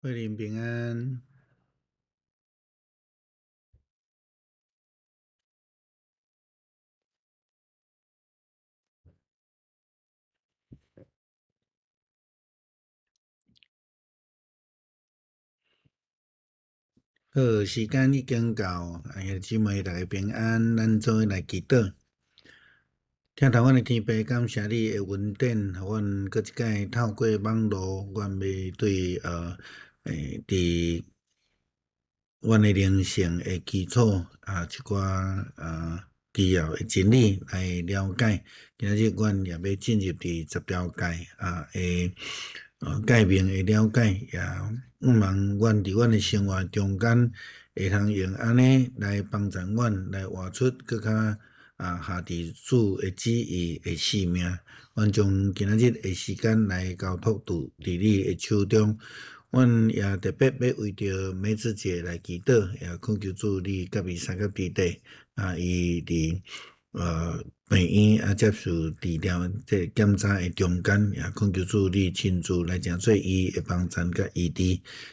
慧玲平安。好，時間已經到，兄弟姊妹大家平安，咱做伙來祈禱。疼痛阮的天父，感謝你的恩典，予阮閣一擺透過網路，阮欲對佇阮的靈性的基礎啊，一寡需要的真理來了解。今仔日阮也欲進入佇十條誡啊的誡命的了解，也向望阮佇阮的生活中間會通用按呢來幫助阮來活出閣較合佇主的旨意的生命。阮將今仔日的時間來交託佇你的手中。阮也特別欲為著梅子姐來祈禱，也懇求主你佮伊相佮佇底，伊佇病院接受治療這檢查的中間，也懇求主你親自來成做伊的幫贊佮醫治。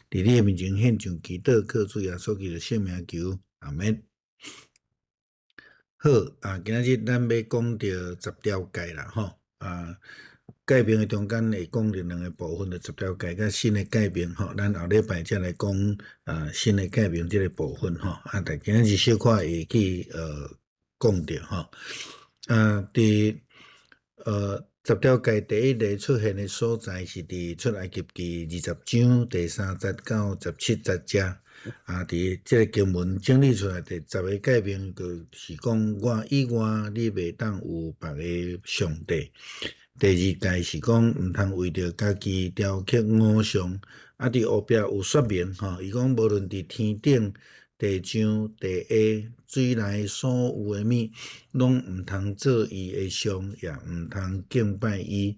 佇你的面前獻上祈禱，靠主耶穌基督聖名求，阿們。好，今仔日咱欲講著十條誡啦，吼，誡命的中間會講著兩个部分，就十條誡佮新的誡命，吼，咱後禮拜才來講新的誡命這个部分，吼，但今仔日小可會去講著，吼，佇十條誡第一个出現的所在是佇出埃及記20章第3節到17節遮。佇這个經文整理出來第十个誡命，就是講我以外，你袂當有別个上帝。第二誡是講毋通為著家己雕刻偶像。佇後壁有說明，吼，伊講無論佇天頂、地上、地下、水內所有的物，攏毋通做伊的像，也毋通敬拜伊，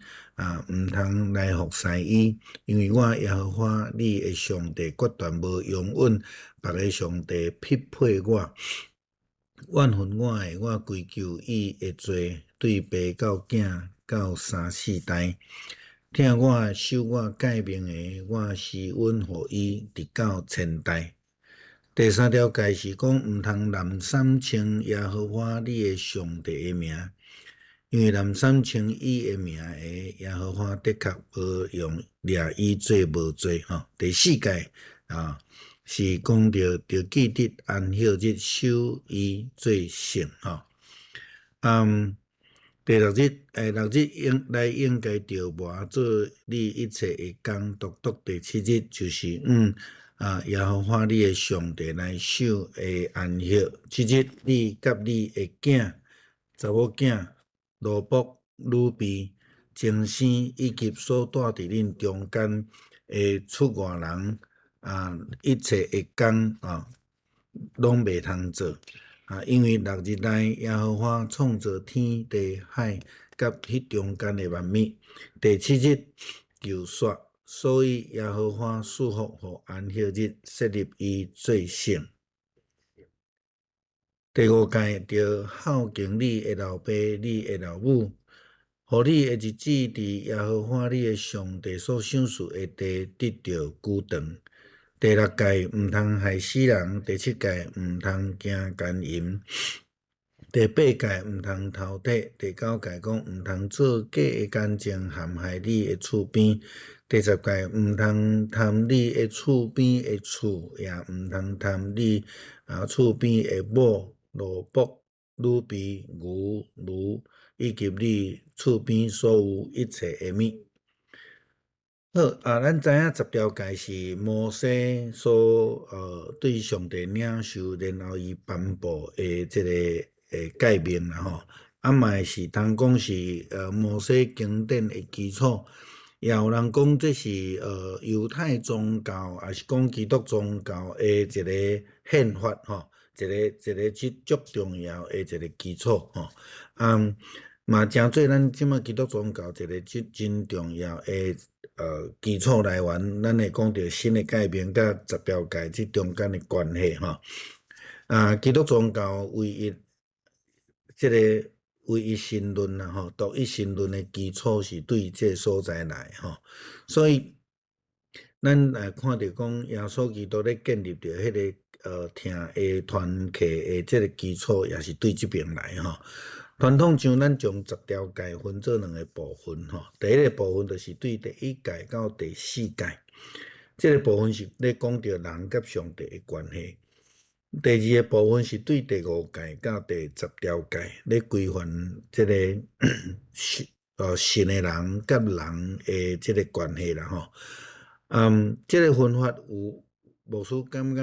毋通來服侍伊，因為我耶和華你的上帝決斷無容允別个上帝匹配我。怨恨我的，我歸咎伊的罪，對爸到囝到三四代。疼我、守我誡命的，我施恩予伊，直到千代。第三條誡是講，毋通濫三稱耶和華你的上帝的名，因為濫三稱伊的名的，耶和華的確無用掠伊做無罪。吼，第四誡是講著著記得安息日守伊做聖。吼，第六日，六日應來應該著無做你一切的工，獨獨第七日就是耶和華你的上帝來守的安息。這日你佮你的囝、查某囝、奴僕、女婢、精生以及所住佇恁中間的出外人一切的工攏袂通做。因為六日內耶和華創造天地海佮彼中間的萬物，第七日就煞。所以耶和華賜福予安息日，設立伊做聖。第五誡，著孝敬你的老爸、你的老母，予你的日子佇耶和華你的上帝所賞賜的地得著久長。第六誡，毋通害死人；第七誡，毋通行姦淫；第八誡，毋通偷竊；第九誡講，毋通做假的見證陷害你的厝邊；第十誡，毋通貪你的厝邊的厝，也毋通貪你厝邊的某、奴僕、女婢、牛、驢，以及你厝邊所有一切的物。好，咱知影十條誡是摩西所對上帝領受，然後伊頒布的這个誡命啦吼。嘛會是通講是摩西經典的基礎，也有人講這是猶太宗教，抑是講基督宗教的一个憲法吼，一个一个足足重要的一个基礎吼。嘛成做咱這馬基督宗教一个真真重要的基礎來源。咱會講著新的誡命佮十條誡這中間的關係吼。基督宗教唯一這个唯一神論啦吼，獨一神論的基礎是對這个所在來吼。所以咱來看著講，耶穌基督咧建立著彼個疼的團契的這个基礎，也是對這爿來吼。傳統上，咱將十條誡分做兩个部分吼。第一个部分就是對第一誡到第四誡，這个部分是咧講著人佮上帝的關係。第二个部分是對第五誡到第十條誡咧規範這个信的人佮人的這个關係啦吼。這个分法有牧師感覺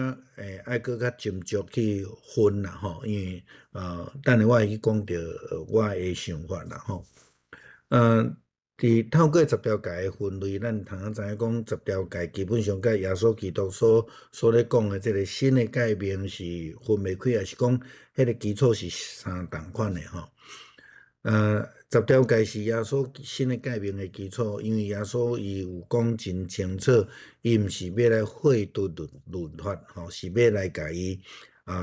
愛閣較斟酌去分啦吼，因為等下我會去講著我的想法啦吼。佇透過十條誡的分類，咱通通知影講十條誡基本上佮耶穌基督所咧講的這个新的誡命是分袂開，抑是講彼个基礎是相仝款的吼。十條誡是耶穌新的誡命的基礎，因為耶穌伊有講真清楚，伊毋是欲來廢除律法吼，是欲來共伊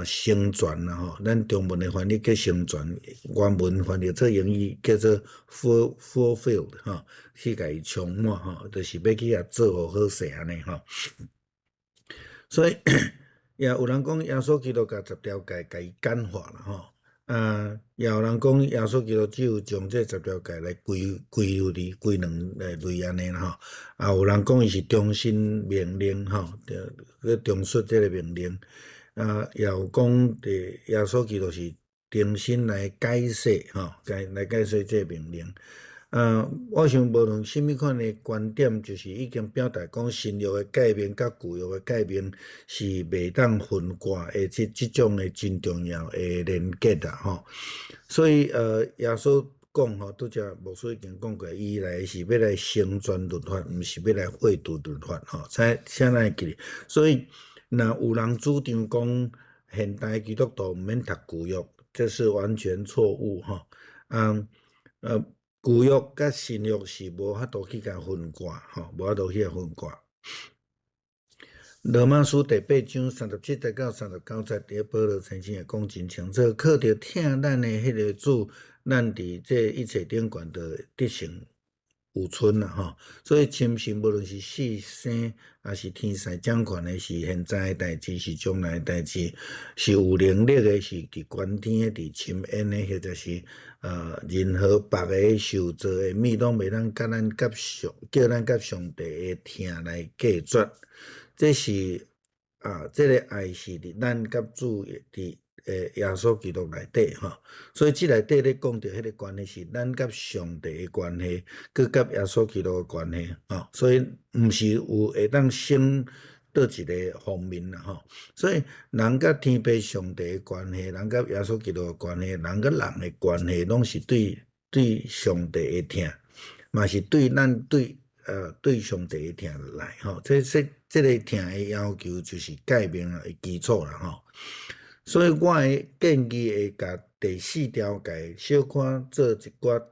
成全啦吼。咱中文的翻譯叫成全，原文翻譯做英語叫做 fulfilled 吼，去共伊充滿吼，就是欲去共做予好勢按呢吼。所以也有人講耶穌基督共十條誡共伊簡化啦吼。也有人講耶穌基督只有將這十條誡來歸類歸兩類按呢啦吼。啊，有人講伊是重新命令吼，去重述這个命令。啊，也有講佇耶穌基督是重新來解釋吼，來解釋這个命令。我想無論啥物款的觀點，就是已經表達講新約的誡命佮舊約的誡命是袂當分割的這種的真重要的連結啦吼。所以耶穌講吼，拄才牧師已經講過，伊來是欲來成全律法，毋是欲來廢除律法吼。請咱會記得。所以，若有人主張講現代基督徒毋免讀舊約，這是完全錯誤吼。舊約佮新約是無法度去共分割，吼，無法度去共分割。羅馬書第八章三十七節到三十九節，佇保羅先生會講真清楚，靠著疼咱的彼个主，咱佇這一切頂懸就得勝有剩啦，吼。所以深信無論是死生，抑是天使掌權的，是現在的代誌，是將來的代誌，是有能力的，是佇懸天的，佇深淵的，或者是任何別个受造的物，攏袂當叫咱佮上帝的疼來隔絕。這是啊，這个愛是佇咱佮主佇耶穌基督內底吼，所以這內底咧講著彼个關係是咱佮上帝的關係，閣佮耶穌基督的關係吼，所以毋是有會當省佗一个方面啦吼。所以人佮天父上帝的關係，人佮耶穌基督的關係，人佮人的關係，攏是對上帝的疼，嘛是對咱對上帝的疼來吼。這个疼的要求就是誡命的基礎啦吼。所以我的建議會共第四條誡小可做一寡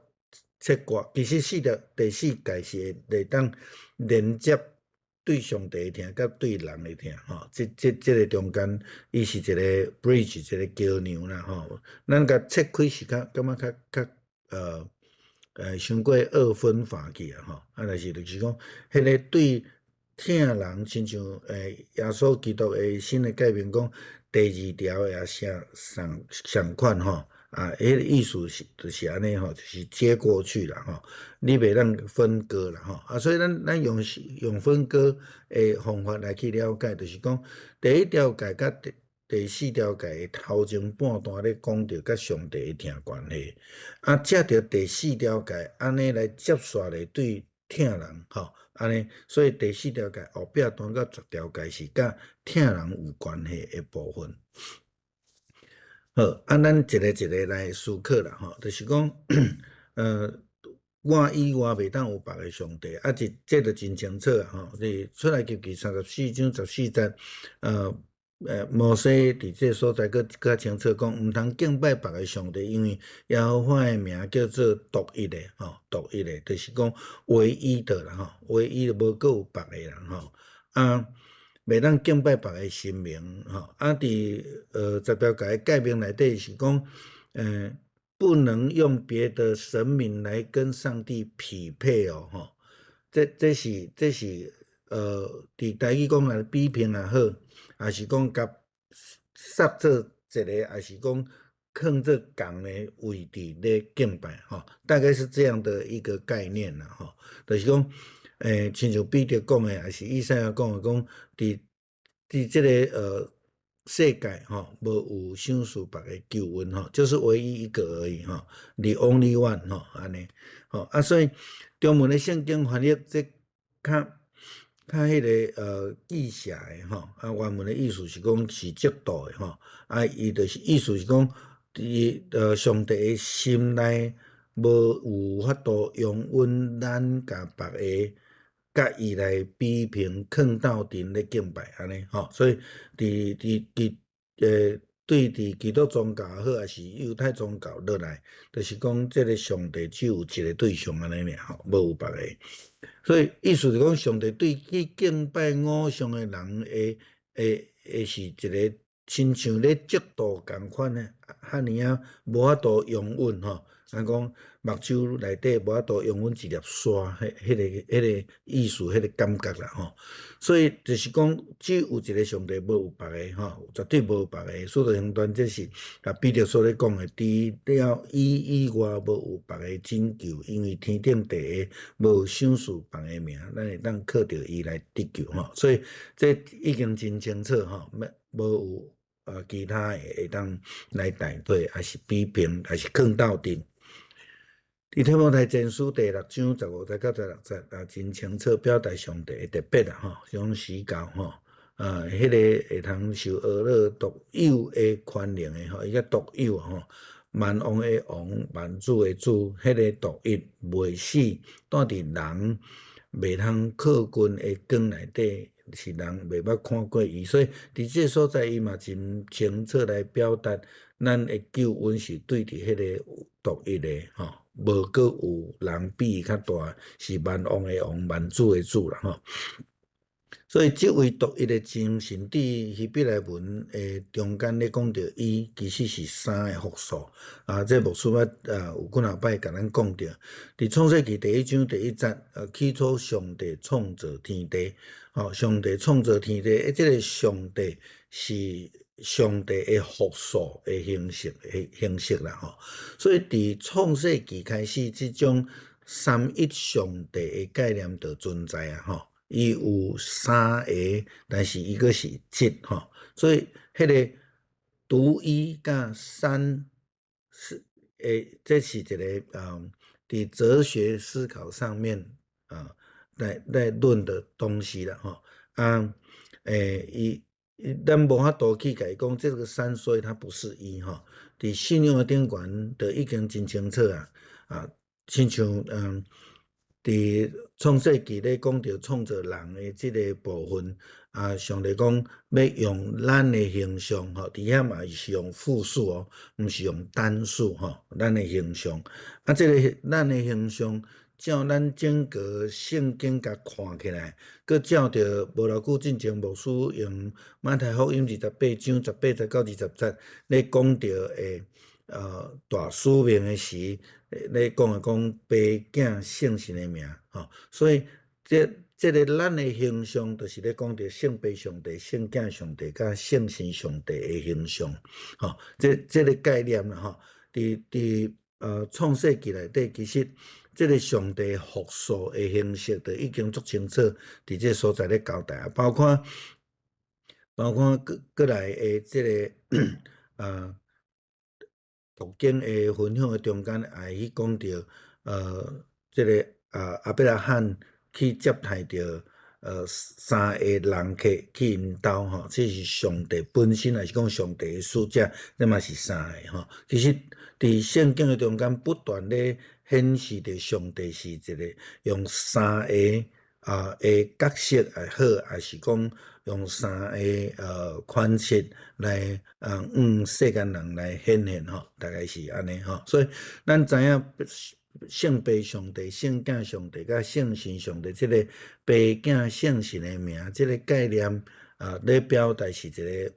切割。其實第四誡是會當連接對上帝的疼佮對人的疼吼。這個中間，伊是一个 bridge，一个橋梁啦吼。咱共切開是較感覺較傷過二分法去啊吼。啊，但是就是講，彼个對疼人，親像耶穌基督的新的誡命講，第二條也相相相款吼，啊，彼个意思是就是按呢吼，就是接過去啦吼，你袂當分割啦吼，啊，所以咱用分割的方法來去了解，就是講第一條誡佮第四條誡的頭前半段咧講著佮上帝的疼關係，啊，藉著第四條誡按呢來接續來對疼人吼，按呢，所以第四條誡後壁段到十條誡是佮疼人有關係的部分。好，啊，咱一个一个來思考啦吼，就是講，我以外袂當有別个上帝，啊，這就真清楚啊吼。佇出埃及記三十四章十四節，摩西佇這个所在閣較清楚講，毋通敬拜別个上帝，因為耶和華的名叫做獨一的吼，獨一的，就是講唯一的啦吼，唯一的無閣有別个人吼，啊，袂當敬拜別个神明吼，啊，佇十條誡誡命內底是講，不能用別的神明來跟上帝匹配哦，吼，這是佇台語講來比拼也好，抑是講共設做一个，抑是講囥做仝的位置咧敬拜吼，大概是這樣的一個概念啦吼，就是講，親像彼得講的，抑是以賽亞講的，講佇這个世界吼，無有賞賜別个救恩吼，就是唯一一個而已吼，the only one 吼，按呢吼啊，所以中文的聖經翻譯這較較彼个記寫的吼，啊原文的意思是講是嫉妒的吼，啊伊就是意思是講，佇上帝的心內無有法度容忍咱共別个佮伊來比拼，囥鬥陣咧敬拜按呢吼，所以佇佇佇對佇基督宗教也好，抑是猶太宗教落來，就是講這个上帝只有一个對象按呢爾吼，無有別个。所以意思是講，上帝對去敬拜偶像的人會是一个親像咧嫉妒仝款的，遐爾仔無法度容忍吼。咱講目睭內底無法度容忍一粒沙，彼個意思，彼個感覺啦吼。所以就是講，只有一个上帝，無有別个吼，絕對無有別個。使徒行傳這是啊彼得所咧講的，除了伊以外，無有別个拯救，因為天頂地下無有賞賜別个名，咱會當靠著伊來得救吼。所以這已經真清楚吼，無有其他的會當來代替，抑是比拼，抑是囥鬥陣。佇提摩太前書第六章15節到16節啊，真清楚表達上帝的特別啊吼，種時教吼，啊，彼个會通受呵咾獨有的權能的吼，伊叫獨有吼，萬王的王，萬主的主，彼个獨一袂死，蹛佇人袂通靠近的光內底，是人袂捌看過伊，所以佇這个所在，伊嘛真清楚來表達，咱的救恩是對佇彼个獨一的吼。無閣有人比伊較大，是萬王的王，萬主的主啦吼。所以這位獨一的真神，佇希伯來文的中間咧講著伊，其實是三个複數。啊，這牧師捌有幾若擺共咱講著，佇創世記第一章第一節，起初上帝創造天地，吼，上帝創造天地，欸，這个上帝是上帝的複數的形式啦吼。所以佇創世記開始，這種三一上帝的概念就存在啊吼。伊有三个，但是伊閣是一吼，所以彼个獨一佮三是這是一个佇哲學思考上面啊來論的東西啦吼。啊，伊咱無法度去共伊講，這個三所以它不是一吼。佇信仰的頂懸就已經真清楚啊，啊，親像佇創世記咧講著創造人的這个部分，啊，上帝講欲用咱的形象吼，佇遐嘛是用複數哦，毋是用單數吼，咱的形象，啊，這个咱的形象，照咱整個聖經共看起來，閣照著無偌久進前牧師用馬太福音28章18節到20節咧講著的大使命的時，咧講的講爸囝聖神的名吼，所以這个咱的形象，就是咧講著聖父上帝、聖囝上帝佮聖神上帝的形象，吼，這个概念啦吼，佇創世記內底，其實這个上帝複數的形式，就已經足清楚，佇這个所在咧交代啊，包括閣來的這个讀經的分享的中間，也去講著這个亞伯拉罕去接待著三个人客去𪜶兜吼，這是上帝本身，抑是講上帝的使者，這嘛是三个吼。其實佇聖經的中間不斷咧顯示著上帝是一個用三个的角色也好，抑是講用三个款式來向世間人來顯現吼，大概是按呢吼。所以咱知影聖父上帝、聖囝上帝佮聖神上帝，這个父囝聖神的名，這个概念啊，咧表達是一个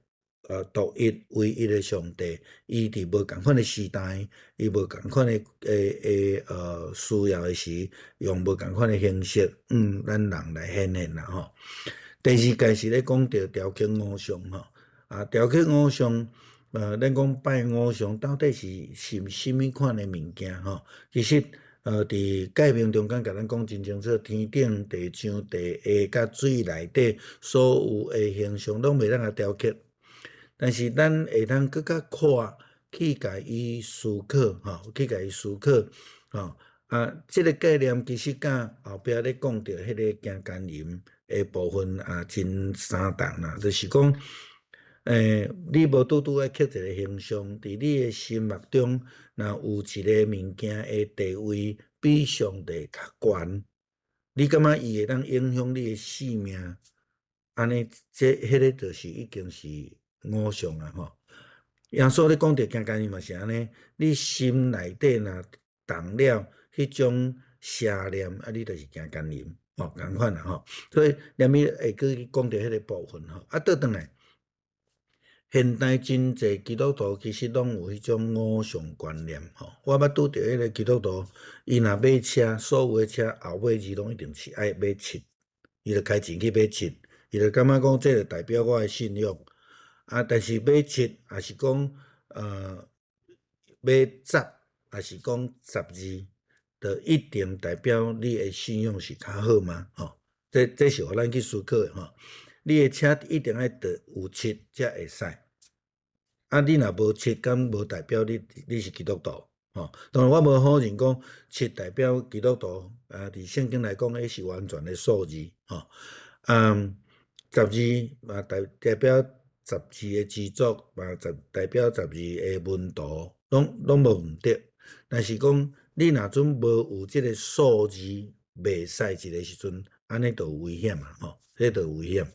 獨一唯一的上帝，伊佇無仝款的時代，伊無仝款的需要的時，用無仝款的形式，咱人來顯現啦吼。第二誡是咧講著雕刻偶像吼，啊，雕刻偶像，咱講拜偶像到底是啥物款的物件吼？其實，佇誡命中間共咱講真清楚，天頂、地上、地下佮水內底所有的形象攏袂當共雕刻。但是咱會當閣較闊去共伊思考吼，去共伊思考吼。啊，這個概念其實佮後壁咧講著彼個行姦淫的部分也真相同啦，就是講，你無拄拄愛刻一個形象，佇你的心目中，若有一個物件的地位比上帝較懸，你感覺伊會當影響你的性命，按呢，這彼個就是已經是偶像啊吼。耶穌咧講著行姦淫嘛是按呢，你心內底若動了彼種邪念，啊，你就是行姦淫，吼，仝款啦吼。所以連伊會閣講著彼個部分吼，啊，倒轉來。現代真濟基督徒其實攏有彼種偶像觀念吼。我捌拄著彼個基督徒，伊若買車，所有的車後尾字攏一定是愛買七，伊就開錢去買七，伊就感覺講這就代表我的信仰。啊，但是買七，抑是講買十，抑是講十字，就一定代表你的信仰是較好嗎？吼，這是予咱去思考的吼。你的車一定愛著有漆才會使。啊，你若無漆，敢無代表你是基督徒？吼，當然我無否認講七代表基督徒，啊，佇聖經來講，彼是完全的數字，吼。嗯，十字嘛代表十字的支座，嘛代表十字的門徒，攏無毋對。但是講你若準無有這個數字，袂使一個時陣，按呢就有危險啊，吼，這就有危險。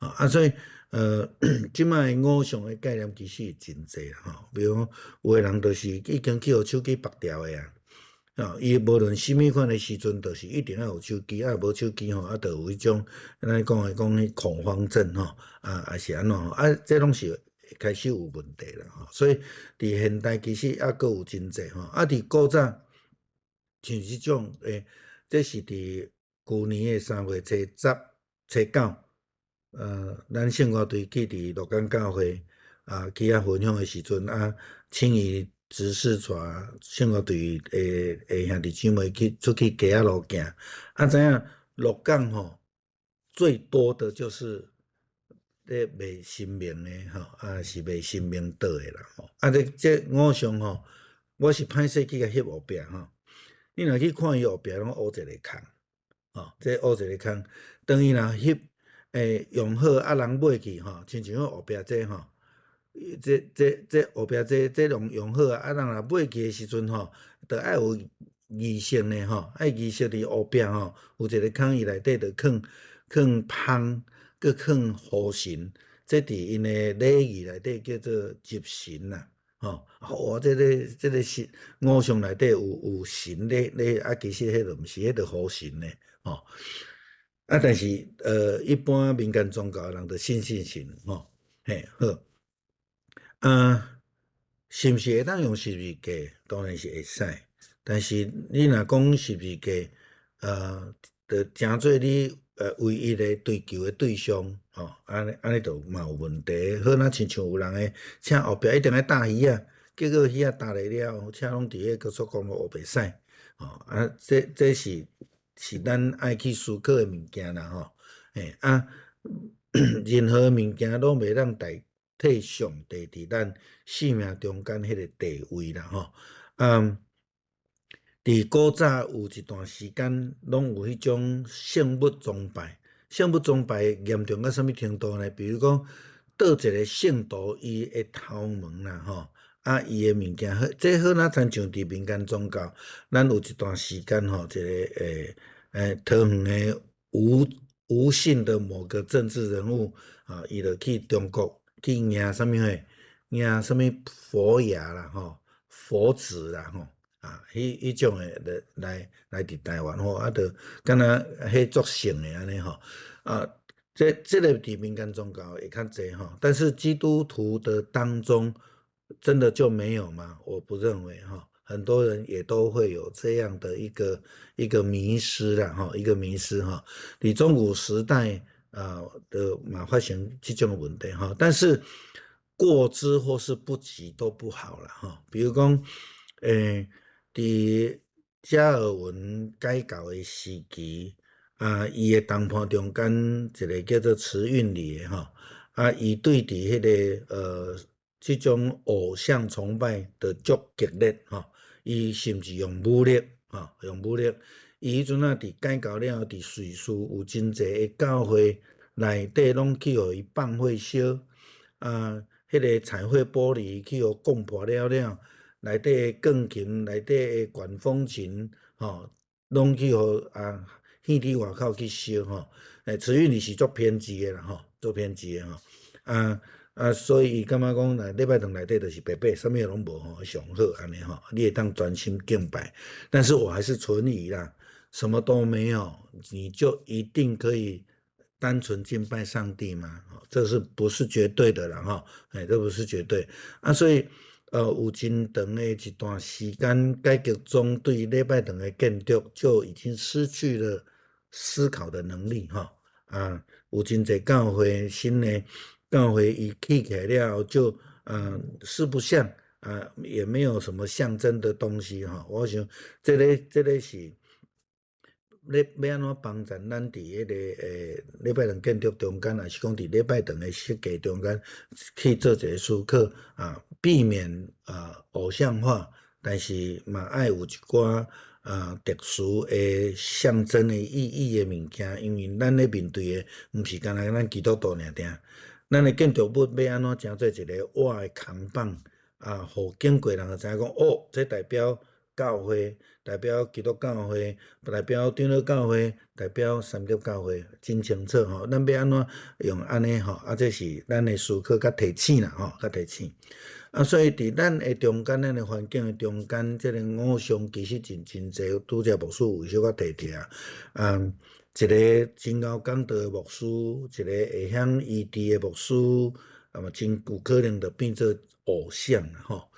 啊，所以，這擺的偶像的概念其實真濟啦，吼。比如講，有的人就是已經去予手機縛掉的啊，哦，伊無論啥物款的時陣，就是一定愛有手機，啊，無手機吼，啊，就有彼種咱講的講彼恐慌症吼，啊，抑是按怎吼，啊，這攏是開始有問題啦，吼。所以佇現代其實猶閣有真濟吼，啊，佇古早像這種這是佇舊年的3月初十、初九，咱聖歌隊去佇鹿港教會啊，去遐分享的時陣啊，請伊執事帶聖歌隊的兄弟姊妹去出去街仔路行，啊，知影鹿港吼最多的就是咧賣神明的吼，啊是賣神明桌的啦吼，啊這偶像吼，我是歹勢去共翕後壁吼，你若去看伊後壁攏烏一个空，吼，這烏一個空，當伊若翕用好啊，人買去吼，親像後壁這吼，這後壁這攏用好啊，人若買去的時陣吼，就愛有儀式呢吼，愛儀式佇後壁吼，有一个空伊內底就囥香，閣囥雨神，這佇𪜶的禮儀內底叫做入神啦，吼，哇，這個是偶像內底有神咧，啊，其實彼就毋是，彼就雨神呢，吼。啊，但是一般民間宗教的人就信信信，吼，嘿，好。啊，是毋是會當用十字架？當然是會使。但是你若講十字架，就成做你唯一的追求的對象，吼，按呢就嘛有問題。好若親像有人的車後壁一定愛搭魚仔，結果魚仔搭落了，車攏佇彼高速公路烏白駛，吼，啊，這是咱愛去思考的物件啦，吼，嘿啊，任何物件攏袂當代替上帝佇咱生命中間彼個地位啦，吼，啊，佇古早有一段時間，攏有彼種聖物崇拜，聖物崇拜嚴重到啥物程度呢？比如講，佗一個聖徒伊的頭毛啦，吼，啊，伊的物件，這好若親像佇民間宗教，咱有一段時間吼，一個桃園的吳姓的某個政治人物啊，伊就去中國去領啥物貨，領啥物佛牙啦，吼，佛指啦，吼，啊，彼種的來佇台灣吼，啊，就敢若彼足聖的按呢吼，啊。這個佇民間宗教會較濟吼，但是基督徒的當中，真的就沒有嗎？我不認為哈，很多人也都會有這樣的一個迷思啦，吼，一個迷思哈。佇中古時代啊的嘛發生這種問題哈，但是過之或是不及都不好啦哈。比如講，佇加爾文改教的時期，啊，伊的同伴中間一個叫做慈運理的吼，啊，伊對佇彼個這種偶像崇拜的足激烈吼，伊甚至用武力吼，用武力。伊彼陣仔佇改教了後，佇瑞士有真濟的教會內底攏去予伊放火燒，啊，彼個彩繪玻璃去予摃破了了，內底的鋼琴、內底的管風琴，吼，攏去予啊，獻佇外口去燒吼。慈運理是足偏激的啦吼，足偏激的吼。啊啊，所以伊感覺講，來禮拜堂內底就是白白，啥物攏無吼，上好按呢吼，你會當專心敬拜。但是我還是存疑啦，什麼都沒有，你就一定可以單純敬拜上帝嗎？這是不是絕對的啦吼？這不是絕對。啊，所以有真長的一段時間，改革宗對禮拜堂的建築就已經失去了思考的能力吼。啊，有真濟教會新的教會伊起起來了後就四不像啊，也沒有什麼象徵的東西吼。我想這個是咧欲按怎幫助咱佇彼個禮拜堂建築中間，抑是講佇禮拜堂的設計中間去做一個思考啊，避免偶像化，但是嘛愛有一寡特殊的象徵的意義的物件，因為咱咧面對的毋是干焦咱基督徒爾爾，咱的建築物欲按怎成做一個活的扛棒啊，予經過人就知影講，哦，這代表教會，代表基督教會，代表長老教會，代表三級教會，真清楚吼。咱欲按怎用按呢吼？啊，這是咱的思考佮提醒啦吼，佮提醒。啊，所以佇咱的中間，咱的環境的中間，這個偶像其實真真濟，拄才牧師有小可提著啊。一個真𠢕講道的牧師，一個會曉醫治的牧師，啊嘛真有可能就變做偶像啦吼。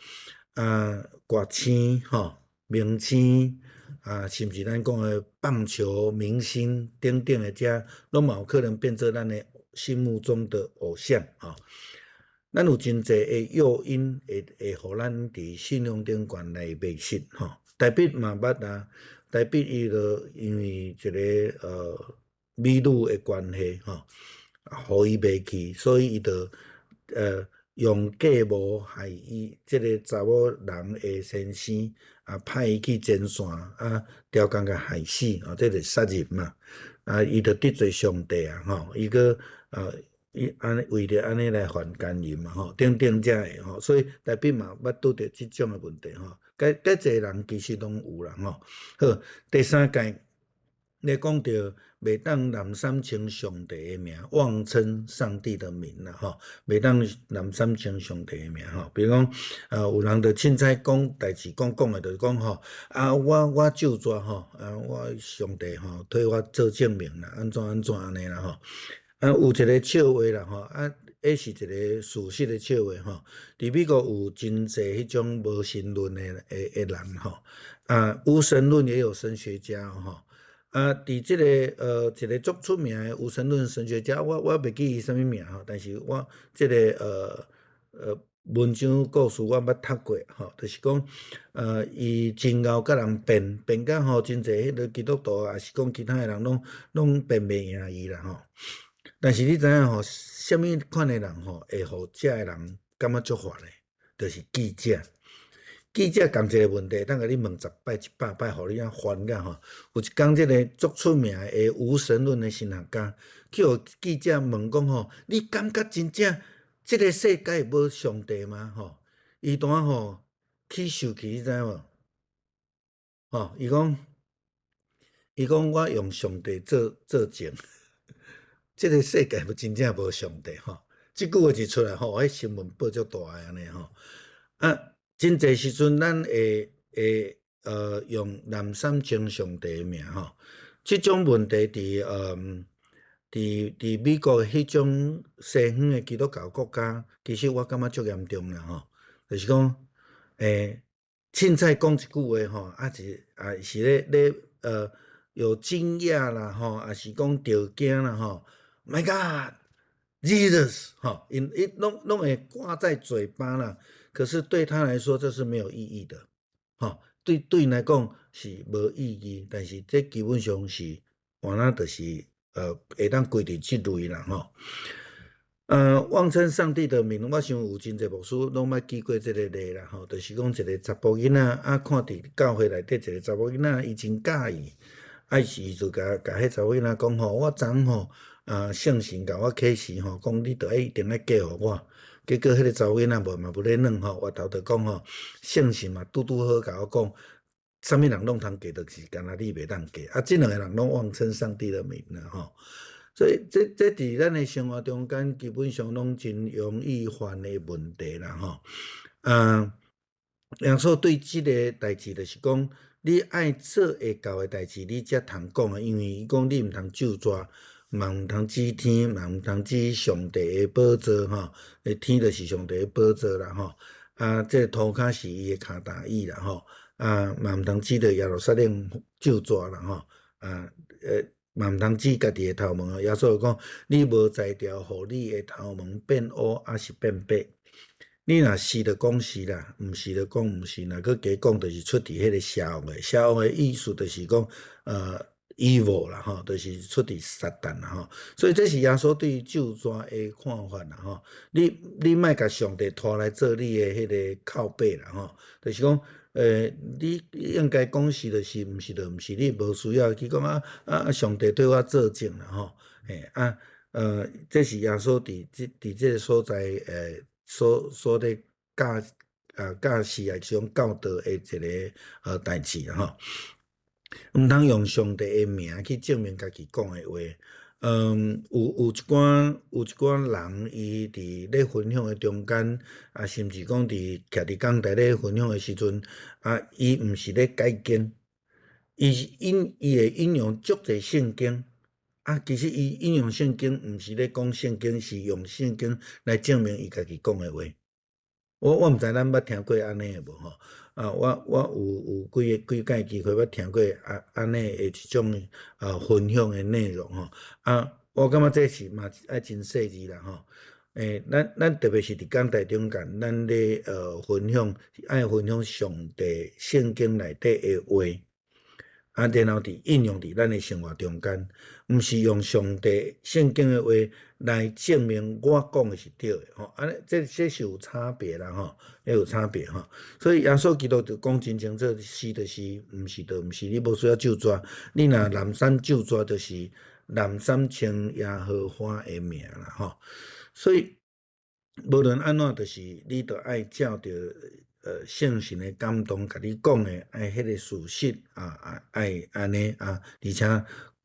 啊，歌星吼，明星啊，甚至咱講的棒球明星等等的這，攏嘛有可能變做咱的心目中的偶像吼。咱有真濟的誘因會予咱佇信仰頂懸來迷失吼。大衛嘛捌啊，大衛伊就因為一個美女的關係吼，予伊迷去，所以伊就用計謀害伊這個查某人的先生，啊派伊去前線，啊刁工共害死，啊這就殺人嘛，啊伊就得罪上帝啊吼，伊閣伊按呢為著按呢來犯姦淫嘛吼，等等這个吼，所以大衛嘛捌拄著這種的問題吼，介介濟人其實攏有啦吼。好，第三誡，咧講著袂當濫三稱上帝的名，妄稱上帝的名啦吼，袂當濫三稱上帝的名吼。比如講，有人就凊彩講代誌，講講的，就是講吼，啊，我咒詛吼，啊，我上帝吼替我做證明啦，按怎按怎按呢啦吼。啊，有一個笑話啦吼，啊，彼是一個事實的笑話吼。佇美國有真濟彼種無神論的人吼，啊，無神論也有神學家吼。啊，佇這個一個足出名的無神論神學家，我袂記伊啥物名吼，但是我這個文章故事我捌讀過吼，就是講，伊真𠢕佮人辯，辯甲吼真濟彼個基督徒，抑是講其他的人攏辯袂贏伊啦吼。但是你知影吼，啥物款的人吼會予遮的人感覺足煩的，就是記者。記者共一個問題，當共你問10擺、100擺，予你遐煩甲吼。有一工，這個足出名的無神論的神學家，去予記者問講吼：你感覺真正這個世界無上帝嗎？吼，伊當吼起受氣，你知無？吼，伊講我用上帝做證，這個世界無真正無上帝吼。這句話一出來吼，彼新聞報足大的按呢吼。啊，真濟時陣咱會用濫三稱上帝的名吼，這種問題佇佇美國彼種西方的基督教國家，其實我感覺足嚴重啦吼，就是講，凊彩講一句話吼，啊是啊是咧有驚訝啦吼，抑是講著驚啦吼，My God，Jesus 吼，𪜶伊攏會掛在嘴巴啦，可是對他來說這是沒有意義的，吼，對𪜶來講是無意義，但是這基本上是，原來就是會當歸佇這類啦吼。妄稱上帝的名，我想有真濟牧師攏捌舉過這個例啦吼，就是講一個查埔囡仔啊，看佇教會內底一個查某囡仔，伊真佮意，啊伊就共彼查某囡仔講吼，我昨昏吼啊聖神共我啟示吼，講你著愛一定愛嫁予我。結果彼個查某囡仔無嘛無咧軟吼，回頭就講吼，聖神嘛拄拄好共我講，啥物人攏通嫁，就是干焦你袂當嫁。啊，這兩個人攏妄稱上帝的名啦吼。所以這佇咱的生活中間，基本上攏真容易犯的問題啦吼。耶穌對這个代誌就是講，你愛做會到的代誌，你才通講的，因為伊講你毋通咒詛，嘛毋通指天，嘛毋通指上帝的寶座吼。天就是上帝的寶座啦吼。啊，這个塗跤是伊的跤踏椅啦吼。啊，嘛毋通指著耶路撒冷咒詛啦吼。啊，嘛毋通指家己的頭毛。耶穌講，你無才調，予你的頭毛變烏，抑是變白。你若是就講是啦，毋是就講毋是。若閣加講，就是出佇彼个邪惡的。邪惡的意思就是講，evil 啦吼，就是出佇撒旦啦吼。所以這是耶穌對咒詛的看法啦吼。你莫共上帝拖來做你的彼个靠背啦吼。就是講，你應該講是就是，毋是就毋是，你無需要去講啊，上帝對我作證啦吼。嘿啊，這是耶穌佇這个所在所咧教示啊，是講教導的一个代誌啦吼。毋通用上帝的名去證明家己講的話。有一寡人，伊佇咧分享的中間，啊，甚至講佇徛佇講台咧分享的時陣，啊，伊毋是咧解經，伊是引伊會引用足濟聖經，啊，其實伊引用聖經，毋是咧講聖經，是用聖經來證明伊家己講的話。我毋知咱捌聽過按呢的無吼？啊，我有幾幾擺機會捌聽過啊按呢的一種分享的內容吼。啊，我感覺這是嘛愛真細膩啦吼。咱特別是佇講台中間，咱咧分享愛分享上帝聖經內底的話，啊，然後佇應用佇咱的生活中間，毋是用上帝聖經的話來證明我講的是對的吼。按呢，這是有差別啦吼，這有差別吼。所以耶穌基督就講真清楚，是就是，毋是就毋是，你無需要咒詛。你若濫散咒詛，就是濫散稱耶和華的名啦吼。所以無論按怎，就是你著愛照著聖神的感動，共你講的，愛彼个事實啊，愛按呢啊，而且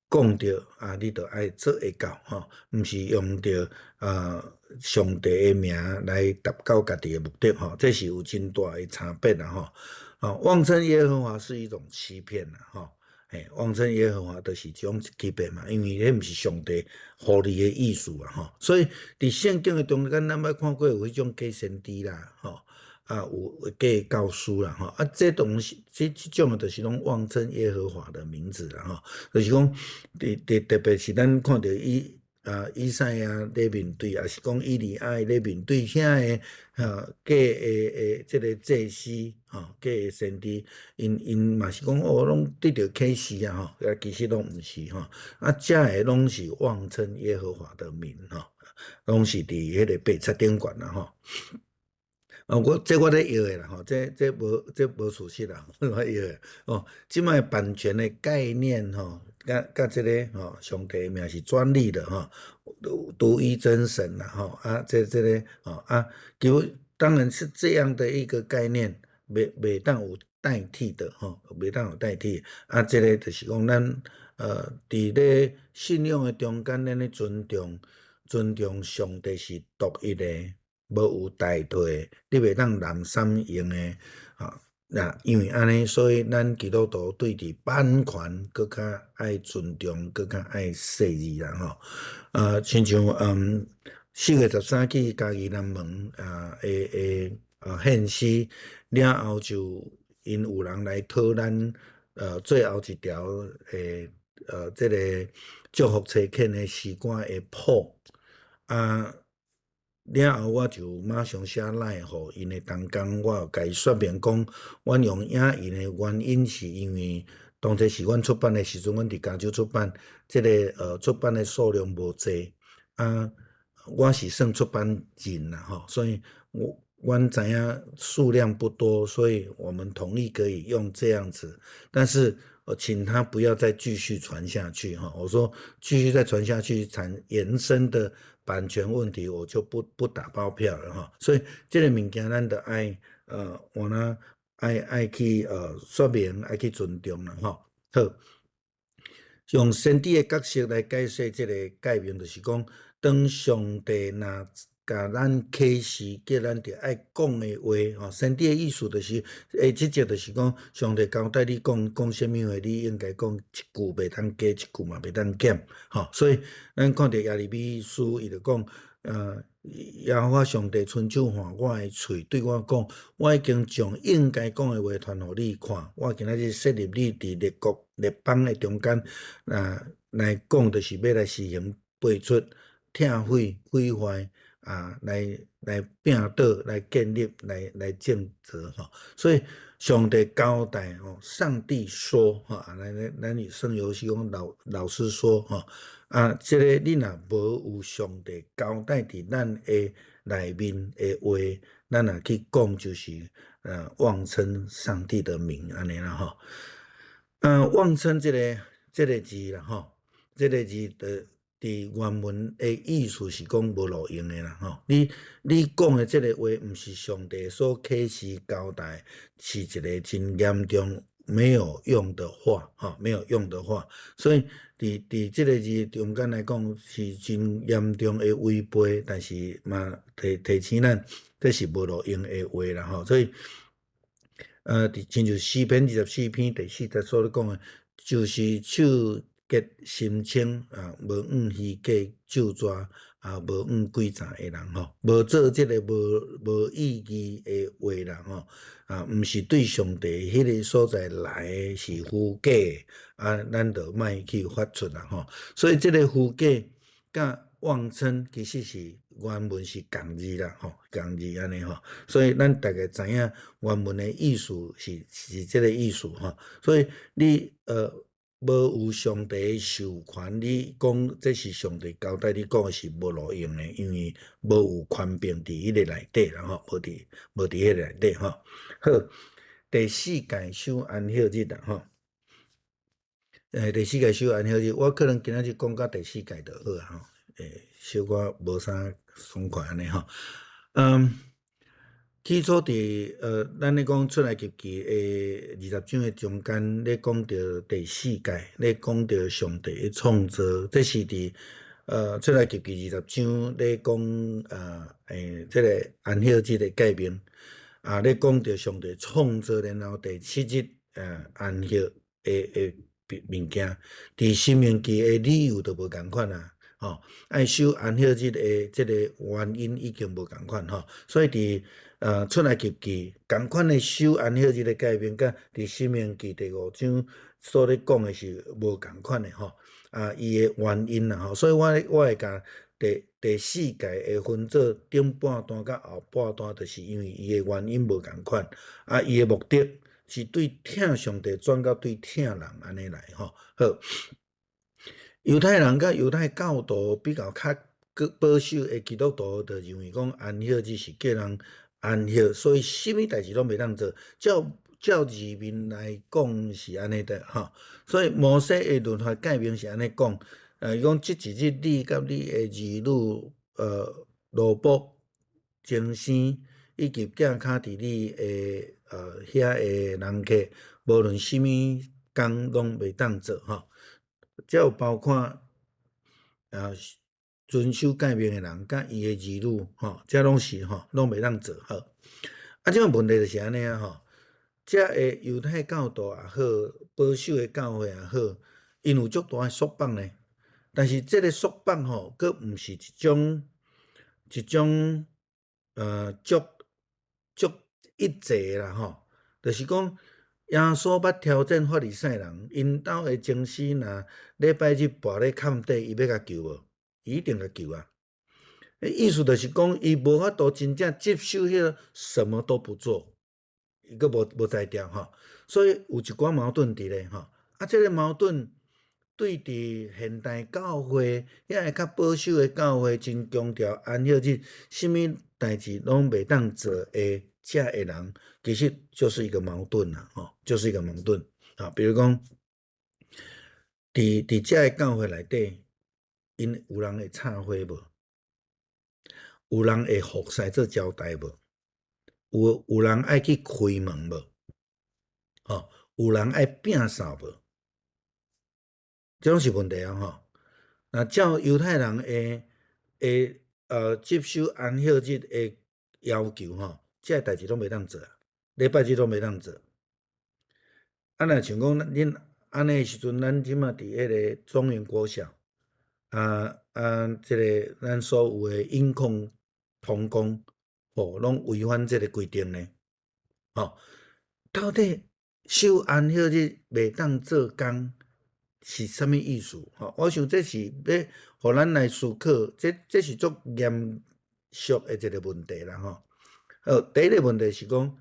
講著啊，你著愛做會到吼，毋是用著上帝的名來達到家己的目的吼，這是有真大的差別啦吼。啊，妄稱耶和華是一種欺騙啦吼。嘿，妄稱耶和華就是一種欺騙嘛，因為彼毋是上帝予你的意思啊吼。所以佇聖經的中間，咱捌看過有彼種假先知啦吼。啊，有假教師啦，吼，啊，這東西，這種的，就是攏妄稱耶和華的名字啦，吼，就是講，佇特別是咱看著以賽亞咧面對，抑是講以利亞咧面對遐个假的這个祭司，吼，假的先知，𪜶嘛是講哦，攏得著啟示啊，吼，啊，其實攏毋是吼，啊，遮个攏是妄稱耶和華的名，吼，攏是佇彼个白冊頂懸啦，吼。哦，這我咧臆的啦，吼，這無事實啦，我臆的。哦，這擺版權的概念吼，佮這个吼，上帝的名是專利的吼，獨一真神啦，吼，啊，這个吼啊，基本當然是這樣的一個概念，袂當有代替的吼，袂當有代替。啊，這个就是講咱佇咧信仰的中間，咱咧尊重上帝是獨一的，無有代替，你袂當濫散用的，吼。那因為按呢，所以咱基督徒對佇版權閣較愛尊重，閣較愛細膩啦吼。啊，親像4月13去嘉義南門啊的獻詩了後，就𪜶有人來討咱最後一條的這个祝福差遣的詩歌的譜啊。了後我就馬上寫 LINE 予𪜶的同工，我有共伊說明講，阮用影印的原因是因為當初是阮出版的時陣，阮佇加州出版，這个出版的數量無濟啊，我是算出版人啦吼，所以我阮知影數量不多，所以我們同意可以用這樣子，但是我請他不要再繼續傳下去哈。我說繼續再傳下去，產延伸的版權問題，我就不打包票了哈。所以這个物件咱著愛我呢愛去說明，愛去尊重啦吼。好，用先知的角色來解釋這个誡命，就是講，當上帝若共咱啟示，叫咱著愛講的話，吼，先知的意思就是，職責就是講，上帝交代你講講啥物話，你應該講一句袂當加，一句嘛袂當減，吼。所以咱看著耶利米書，伊就講，耶和華上帝親手換我的喙，對我講，我已經將應該講的話傳予你看，我今仔日設立你佇列國列邦的中間，啊，來講，就是欲來施行廢黜、拆毀、毀壞。啊，來摒倒、來建立、來建造吼，所以上帝交代吼，上帝說吼，啊，咱算有時講老師說吼，啊，這个你若無有上帝交代佇咱的內面的話，咱若去講就是妄稱上帝的名按呢啦吼。妄稱這个字啦吼，這个字的佇原文的意思是講無路用的啦吼。你講的這个話，毋是上帝所啟示交代，是一个真嚴重沒有用的話，吼，沒有用的話。所以佇這个字中間來講，是真嚴重的違背，但是嘛提醒咱，這是無路用的話啦吼。所以，佇親像詩篇24篇第4節所咧講的，就是手潔心清啊，無向虛假咒詛啊，無向詭詐的人吼，無做這个無意義的話啦吼，啊，毋是對上帝彼个所在來的是虛假的，啊，咱就莫去發出啦吼。所以這个虛假佮妄稱其實是原文是仝字啦吼，仝字按呢吼。所以咱大概知影原文的意思是這个意思吼。所以你無有上帝的授權，你講這是上帝交代你講的是無路用的，因為無有權柄佇彼个內底啦吼，無佇彼个內底吼。好，第四誡守安息日啦吼。第四誡守安息日，我可能今仔日講到第四誡就好啊吼。小可無啥爽快按呢吼。起初佇咱咧講出埃及記的20章的中間，咧講著第四誡，咧講著上帝的創造，這是佇出埃及記20章咧講這个安息日的誡命，啊，咧講著上帝創造，然後第七日安息的物件，佇申命記的理由就無仝款啊，吼，愛守安息日的這个原因已經無仝款吼，所以佇出埃及記仝款的守安息日的誡命，佮佇申命記第5章所咧講的是無仝款的吼，啊，伊的原因啦吼，所以我會共第四誡會分做頂半段佮後半段，就是因為伊的原因無仝款，啊，伊的目的是對疼上帝轉到對疼人按呢來吼。好，猶太人佮猶太教徒比較較保守的基督徒，就認為講安息日是叫人安息，所以啥物代誌攏袂當做。照字面來講是按呢的吼，所以摩西的律法誡命是按呢講，伊講這一日你佮你的兒女，奴僕、童生以及寄跤佇你的遐的人客，無論啥物工攏袂當做吼。這有包括遵守誡命的人，佮伊的兒女吼，這攏是吼，攏袂當做好。啊，這個問題就是按呢啊吼，這个猶太教徒也好，保守的教會也好，𪜶有足大的束縛呢。但是這个束縛吼，閣毋是一種足足一致啦吼，就是講耶穌捌挑戰法利賽人，𪜶兜的祭司若禮拜日跋咧崁底，伊欲共救無？伊一定共救啊！意思就是講，伊無法度真正接受彼個什麼都不做，伊閣無才調吼，所以有一寡矛盾佇咧吼。啊，這个矛盾對佇現代教會，遐个較保守的教會，真強調安息日，啥物代誌攏袂當做的遮的人，其實就是一個矛盾啦，吼，就是一個矛盾。啊，比如講，佇遮个教會內底，𪜶有人會插花無？有人會服侍做招待無？有人愛去開門無？吼，有人愛摒掃無？這攏是問題啊！吼，若照猶太人的接受安息日的要求吼，這个代誌攏袂當做，禮拜日攏袂當做。啊，若像講恁按呢時陣，咱這馬佇彼个中原國小，啊，這个咱所有的音控同工，吼，攏違反這个規定呢。吼，到底守安息日袂當做工是啥物意思？吼，我想這是欲予咱來思考，這是足嚴肅的一個問題啦，吼。好，第一個問題是講，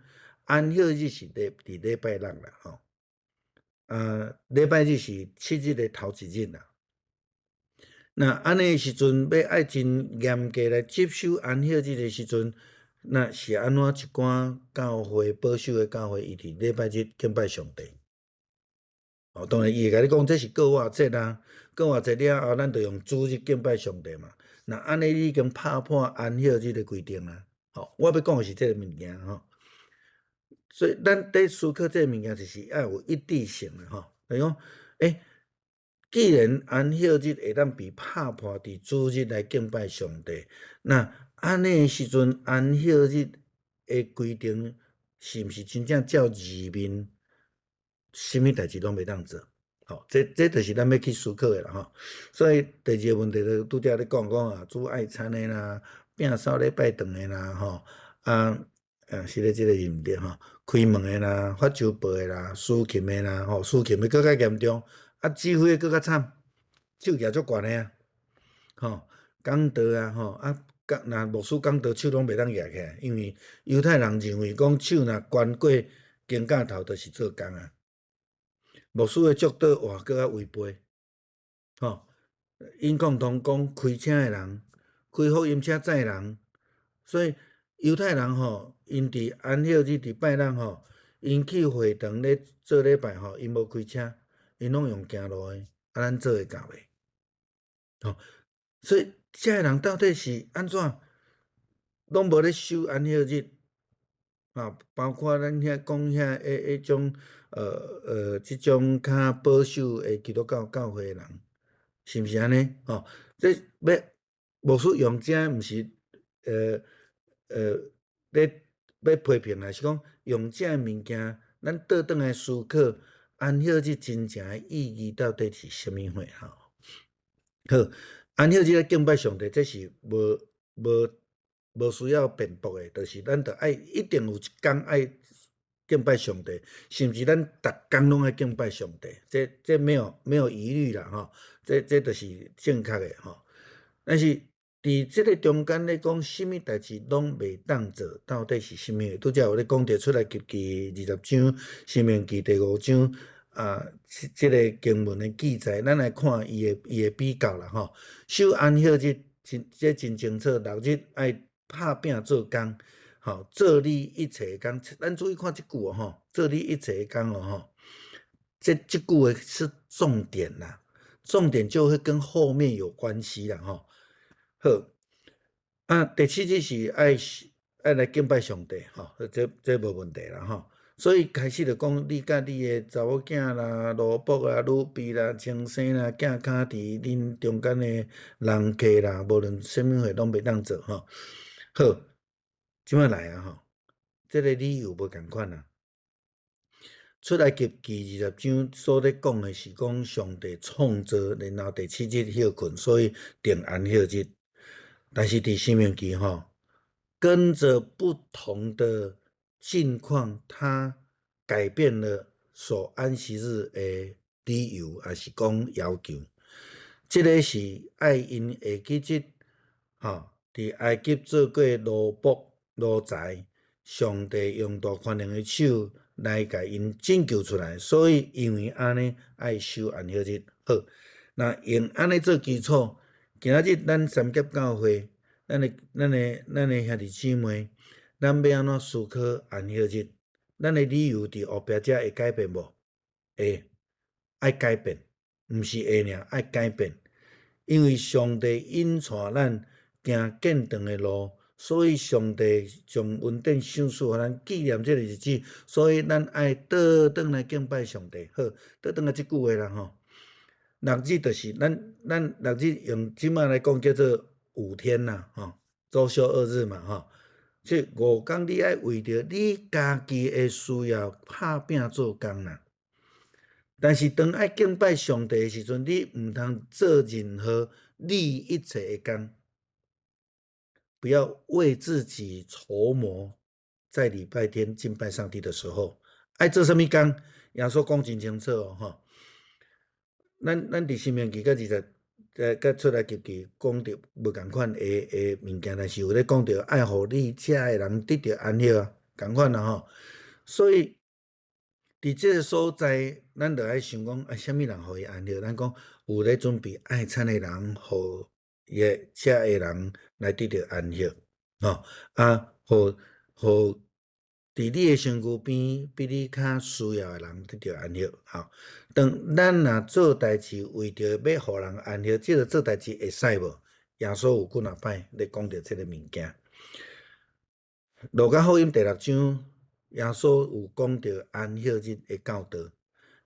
安息日是佇禮拜六啦，吼。禮拜日是7日的頭一日啦。那按呢時陣欲愛真嚴格來執守安息日的時陣，那是按怎一寡教會保守的教會，伊佇禮拜日敬拜上帝？哦，當然伊會共你講這是過活節啊，過活節了後，咱就用主日敬拜上帝嘛。那按呢你已經拍破安息日的規定啊。吼，我欲講的是這个物件吼。所以咱佇思考這个物件，就是愛有一致性的吼。就是講，既然安息日會當被拍破佇主日來敬拜上帝，那按呢時陣安息日的規定是毋是真正照字面，啥物代誌攏袂當做？吼，這就是咱欲去思考的啦吼。所以第二个問題就拄才咧講講啊，煮愛餐的啦，摒掃禮拜堂的啦，吼，啊，是咧這个是毋對吼，開門的啦，發週報的啦，司琴的啦，吼，司琴的閣較嚴重，啊，指揮的閣較慘，手舉足懸的啊，吼，講道啊，吼，啊，講若牧師講道手攏袂當舉起來，因為猶太人認為講手若懸過肩胛頭，就是做工啊。牧師的祝禱哇，閣較違背，吼，音控同工開車的人，開福音車載人，所以猶太人吼，𪜶佇安息日佇拜六吼，𪜶去會堂咧做禮拜吼，𪜶無開車，𪜶攏用行路的，啊，咱做會到袂？吼，所以這个人到底是按怎，攏無咧守安息日，啊，包括咱遐講遐彼種，這種較保守的基督教教會的人，是毋是按呢？吼，這欲牧師用這毋是，咧欲批評啊，是講用這个物件，咱倒轉來思考安息日真正的意義到底是啥物貨吼？好，安息日咧敬拜上帝，這是無需要辯駁的，就是咱著愛一定有一工愛敬拜上帝，甚至咱逐工攏愛敬拜上帝，這沒有疑慮啦吼，這就是正確的吼。但是佇這个中間咧講，啥物代誌攏袂當做，到底是啥物？拄才有咧講著出埃及記20章，申命記第五章啊，這个經文的記載，咱來看伊的比較啦吼。守安息日真這真清楚，六日愛拍拚做工，吼，做你一切工。咱注意看這句哦吼，做你一切工哦吼，這句話是重點啦，重點就會跟後面有關係啦吼。好，啊，第七日是愛來敬拜上帝，吼，這無問題啦吼。所以開始就講，你佮你的查某囝啦、奴僕啊、女婢啦、親生啦、寄囥佇恁中間的人客啦，無論啥物貨攏袂當做吼。好，這擺來啊吼，這个理由無仝款啊。出埃及記二十章所咧講的是講上帝創造，然後第七日歇睏，所以定安息日。但是佇申命記吼，跟著不同的境況，他改變了守安息日的理由，抑是講要求。這个是愛𪜶會記得，吼，佇埃及做過奴僕奴才，上帝用大權能的手來共𪜶拯救出來，所以因為按呢愛守安息日。好，若用按呢做基礎，今仔日咱三峽教會，咱的兄弟姊妹，咱欲按怎思考安息日？咱的理由佇後壁遮會改變無？會，愛改變，毋是會爾，愛改變。因為上帝引帶咱行建堂的路，所以上帝將恩典賞賜予咱紀念這个日子，所以咱愛倒轉來敬拜上帝。好，倒轉來這句話啦吼。六日就是咱六日用這擺來講叫做五天啦，吼，週休二日嘛，吼。這五工你愛為著你家己的需要拍拚做工啦。但是當愛敬拜上帝的時陣，你毋通做任何利一切的工，不要為自己籌謀，在禮拜天敬拜上帝的時候，愛做啥物工？耶穌講真清楚哦，吼。咱佇申命記佮二十，佮出埃及記講著無仝款的物件，但是有咧講著愛予你遮的人得著安息啊，仝款啦吼。所以佇這个所在，咱著愛想講，啊，啥物人予伊安息？咱講有咧準備愛餐的人，予伊的遮的人來得著安息，吼啊，予佇你的身軀邊比你較需要的人得著安息，吼。當咱若做代誌為著欲予人安息，這个做代誌會使無？耶穌有幾若擺咧講著這个物件。路加福音第六章，耶穌有講著安息日的教導，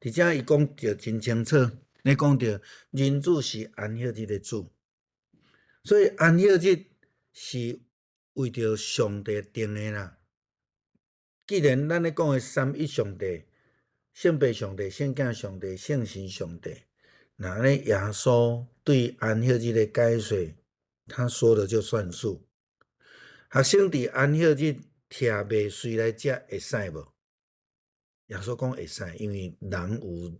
而且伊講著真清楚，咧講著人子是安息日的主，所以安息日是為著上帝定的啦。既然咱咧講的三一上帝、聖父上帝、聖囝上帝、聖神上帝，那按呢耶穌對安息日的解說，他說了就算數。學生佇安息日拆麥穗來食會使無？耶穌講會使，因為人有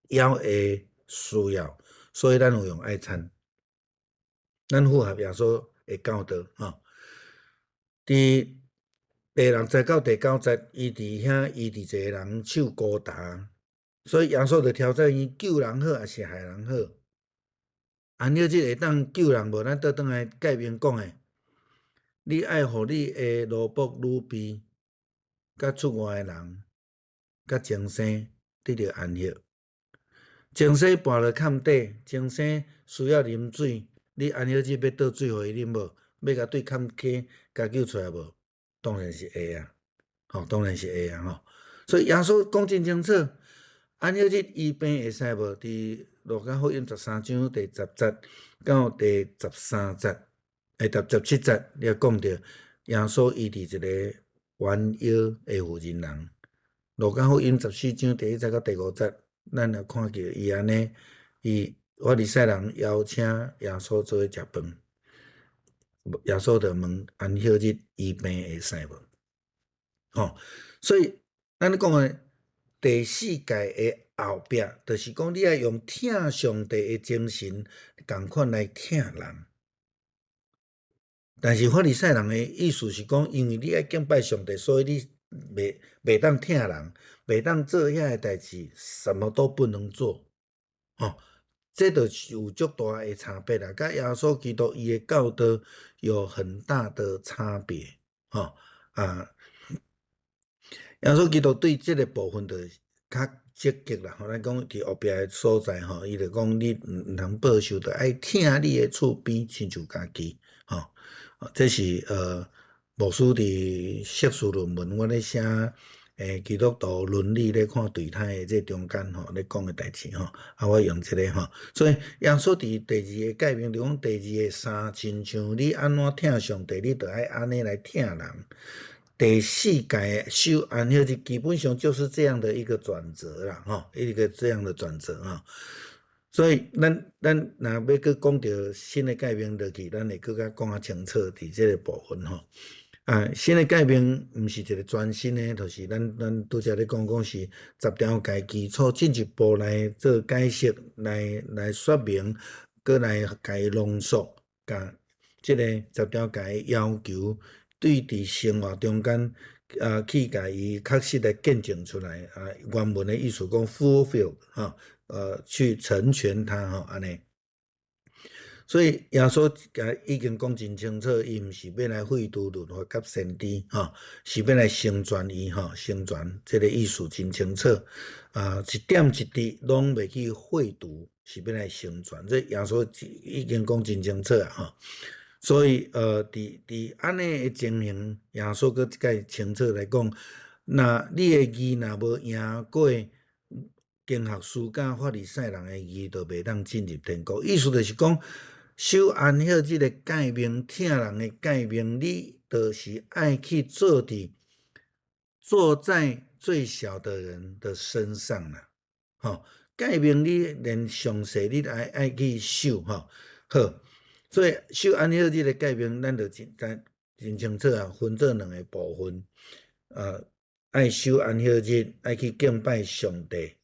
枵的需要，所以咱有用愛餐。咱符合耶穌的教導吼。佇第六節到第九節，伊佇遐醫治一个人手孤焦，所以耶穌就挑戰伊救人好，抑是害人好？安息日會當救人無？咱倒轉來誡命講的，你愛予你的奴僕女婢，佮出外的人，佮眾生得著安息。眾生跋落崁底，眾生需要啉水，你安息日欲倒水予伊啉無？欲共對崁溪共救出來無？當然是會啊，吼，當然是會啊，吼。所以耶穌講真清楚，安息日醫病會使無？佇路加福音13章第10節到第13節，第17節，你講著耶穌醫治一個彎腰的婦人人。路加福音14章第1節到第5節，咱也看見伊按呢，伊法利賽人邀請耶穌做伙食飯。耶穌就問安息日醫病會使無？吼，所以咱咧講的第四誡的後壁，就是講你愛用疼上帝的精神，仝款來疼人。但是法利賽人的意思是講，因為你愛敬拜上帝，所以你袂當疼人，袂當做遐个代誌，什麼都不能做。吼，這就是有足大的差別啦，佮耶穌基督伊的教導有很大的差別。吼啊，耶穌基督對這个部分就較積極啦。吼，咱講佇後壁的所在吼，伊就講你毋通報仇，就愛疼你的厝邊親像家己。吼，這是牧師佇碩士論文，我咧寫基督徒倫理咧看對待的這中間吼咧講的代誌吼，啊，我用這个吼，所以耶穌佇第二个誡命就講第二个三，親像你按怎疼上帝，你就愛按呢來疼人。第四誡守安息日，基本上就是這樣的一個轉折啦，吼，一個這樣的轉折啊。所以咱若欲閣講著新的誡命落去，咱會閣較講較清楚佇這個部分吼。啊，新的誡命毋是一個全新的，就是咱拄才咧講講是十條誡基礎進一步來做解釋，來說明，閣來共伊濃縮，共這個十條誡要求對佇生活中間啊去共伊確實來見證出來啊。原文的意思講 fulfill 吼，去成全它吼，按呢。所以耶穌共已經講真清楚，伊毋是欲來廢除律法佮先知，吼，是欲來成全伊，吼，成全這個意思真清楚。啊，一點一滴攏袂去廢除，是欲來成全。這耶穌已經講真清楚啊，吼。所以，佇按呢的情形，耶穌閣這擺清楚來講，若你的義若無贏過經學師佮法利賽人的義，就袂當進入天國。意思就是講，守安息日的誡命，疼人的誡命，你就是愛去做在最小的人的身上啦。吼，誡命你連上細你愛去守吼。好，所以守安息日的誡命，咱就真真清楚啊，分做兩個部分。愛守安息日，愛去敬拜上帝。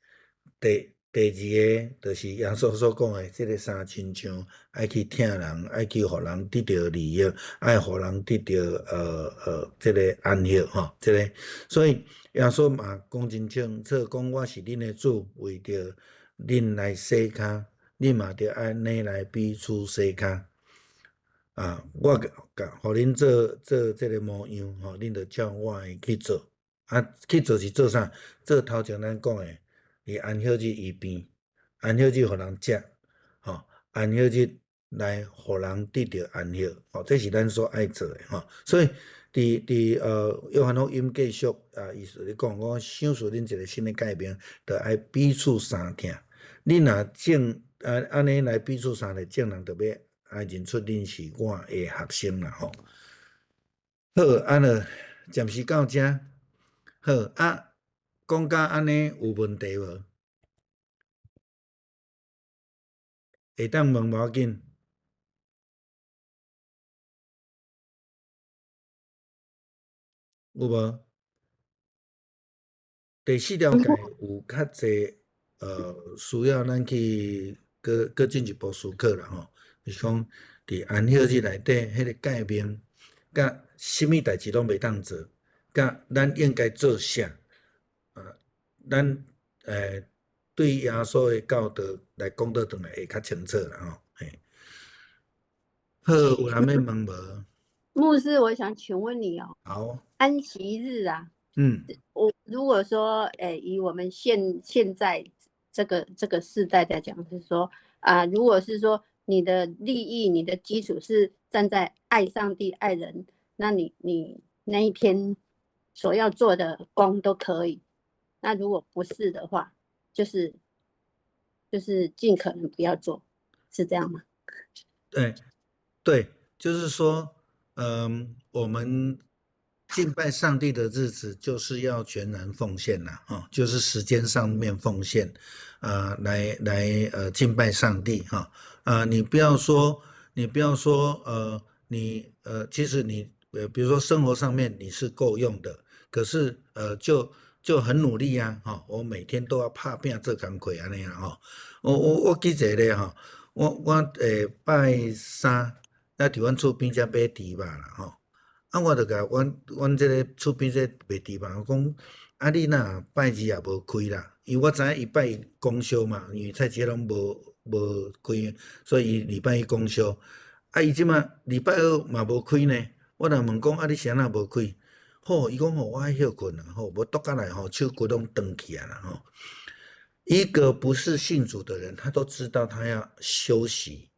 第二个就是耶穌所講的這個三親像，愛去疼人，愛去予人得著利益，愛予人得著這個安息吼，這個，所以耶穌嘛講真清楚，講我是恁的主，為著恁來洗跤，恁嘛著按呢來彼此洗跤。啊，我共予恁做這個模樣吼，恁著照我的去做。啊，去做是做啥？做頭前咱講的。佇安息日醫病，安息日予人食，吼，安息日來予人得著安息，吼，這是咱所愛做的，吼。所以，佇約翰福音繼續啊，伊是咧講，我賞賜恁一個新的誡命，著愛彼此相疼。恁若正按呢來彼此相疼，眾人就欲愛認出恁是我的學生啦，吼。好，按呢暫時到遮，好啊。講甲按呢有問題無？會當問無要緊。有無？第四條誡有較濟需要咱去閣進一步思考啦吼。就是講佇安息日內底，彼個誡命，佮啥物代誌攏袂當做，佮咱應該做啥？啊，咱對耶穌的教導來講倒轉來會較清楚啦吼。嘿，好，有人欲問無？牧師，我想請問你哦。好。安息日啊，我如果說，以我們現在這個世代來講，是說啊，如果是說你的利益、你的基礎是站在愛上帝、愛人，那你那一天所要做的工都可以。那如果不是的話，就是盡可能不要做，是這樣嗎？對，對，就是說，我們敬拜上帝的日子就是要全然奉獻啦，哈，就是時間上面奉獻，啊，來敬拜上帝，哈，啊，你不要說，其實你，比如說生活上面你是夠用的，可是，就很努力啊，吼！我每天都要拍拚做工課按呢啊，吼！我記一个吼，我拜三，啊佇阮厝邊遮買豬肉啦，吼！啊，我就共阮這个厝邊這賣豬肉，我講啊，你若拜二也無開啦，因為我知影伊拜一公休嘛，因為菜市攏無開，所以伊禮拜一公休。啊，伊這馬禮拜二嘛無開呢，我若問講啊，你是按怎無開？吼，伊講吼，我愛歇睏啦，吼，無倒轉來吼，手骨攏斷去啊啦吼。一個不是信主的人，他都知道他要休息，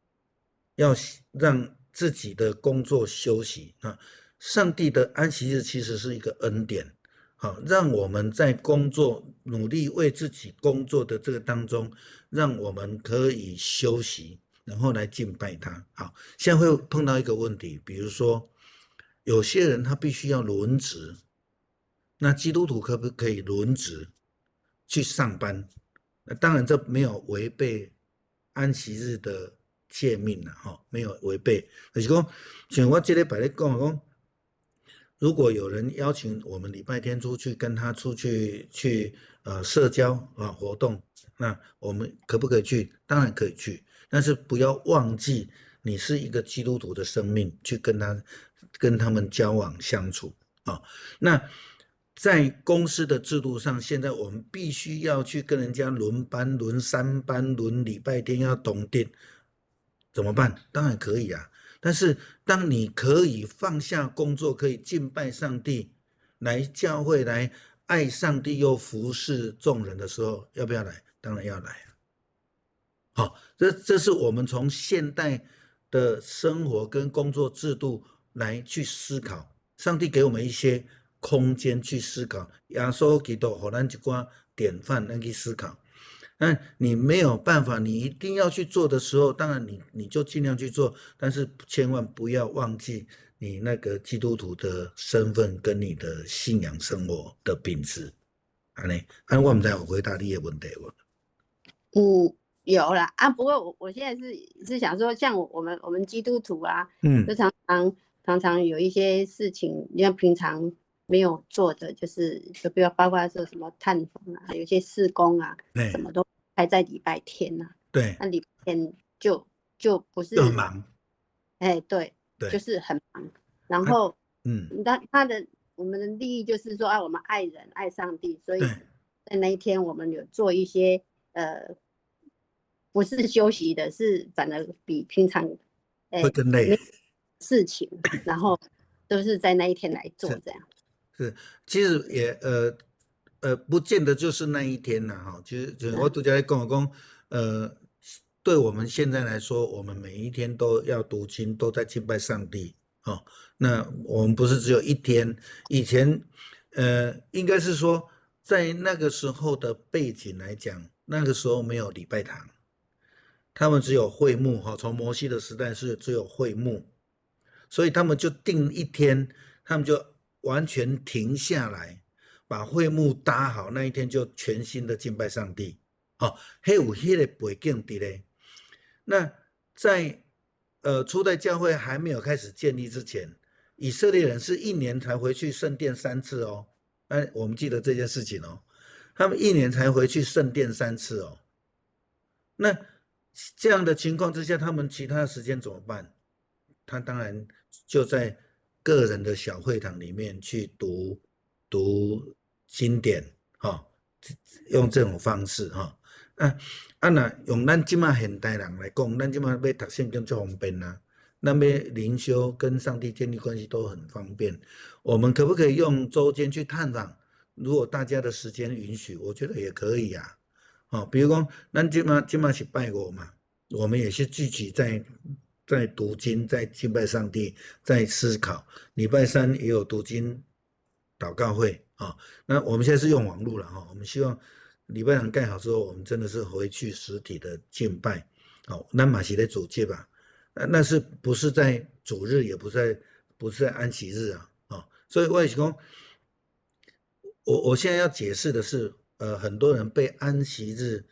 要讓自己的工作休息啊。上帝的安息日其實是一個恩典，好，讓我們在工作努力為自己工作的這個當中，讓我們可以休息，然後來敬拜他。好，現在會碰到一個問題，比如說有些人他必須要輪值。那基督徒可不可以轮值去上班？那当然這沒有違背安息日的誡命啦，吼，沒有違背。就是講，像我這禮拜咧講講，如果有人邀請我們禮拜天出去跟他出去去社交啊活動，那我們可不可以去？當然可以去，但是不要忘記你是一個基督徒的生命，去跟他們交往相處啊。那在公司的制度上，現在我們必須要去跟人家輪班、輪三班、輪禮拜天要同定，怎麼辦？當然可以啊。但是當你可以放下工作，可以敬拜上帝，來教會來愛上帝又服侍眾人的時候，要不要來？當然要來。好，這是我們從現代的生活跟工作制度來去思考，上帝給我們一些空間去思考，耶穌基督予咱一寡典範，咱去思考。但你沒有辦法，你一定要去做的時候，當然你就盡量去做，但是千萬不要忘記你那個基督徒的身份跟你的信仰生活的品質。按呢，啊，我毋知有回答你的問題無？嗯，有啦啊，不過我現在是想說，像我們基督徒啊，就常常有一些事情，你像平常沒有做的，就是就比如包括說什麼探訪啊，有些事工啊，什麼都排在禮拜天啊。那禮拜天就不是很忙。哎，對，就是很忙。然後，他的我們的利益就是說，啊，我們愛人愛上帝，所以在那一天我們有做一些不是休息的，是反而比平常會更累事情，然後都是在那一天來做這樣。是，其實也不見得就是那一天啦，哈。其實我拄才咧講講，對我們現在來說，我們每一天都要讀經，都在敬拜上帝，哦。那我們不是只有一天，以前，應該是說，在那個時候的背景來講，那個時候沒有禮拜堂，他們只有會幕，哈。從摩西的時代是只有會幕，所以他們就定一天，他們就完全停下來，把會幕搭好，那一天就全心的敬拜上帝。哦，彼有彼個背景佇咧。那在初代教會還沒有開始建立之前，以色列人是一年才回去聖殿三次哦。哎，我們記得這件事情哦，他們一年才回去聖殿三次哦。那這樣的情況之下，他們其他的時間怎麼辦？他當然就在個人的小會堂裡面去讀讀經典，哈，用這種方式，哈。啊，若用咱這馬現代人來講，咱這馬欲讀聖經足方便啊，咱欲靈修跟上帝建立關係都很方便。我們可不可以用週間去探訪？如果大家的時間允許，我覺得也可以啊。哦，比如講，咱這馬是拜五嘛，我們也是聚集在讀經，在敬拜上帝，在思考。禮拜三也有讀經禱告會啊。那我們現在是用網路了哈，我們希望禮拜堂蓋好之後，我們真的是回去實體的敬拜。好，咱嘛是咧組織吧？那是不是在主日，也不是在安息日啊？啊，所以我是講，我現在要解釋的是，很多人被安息日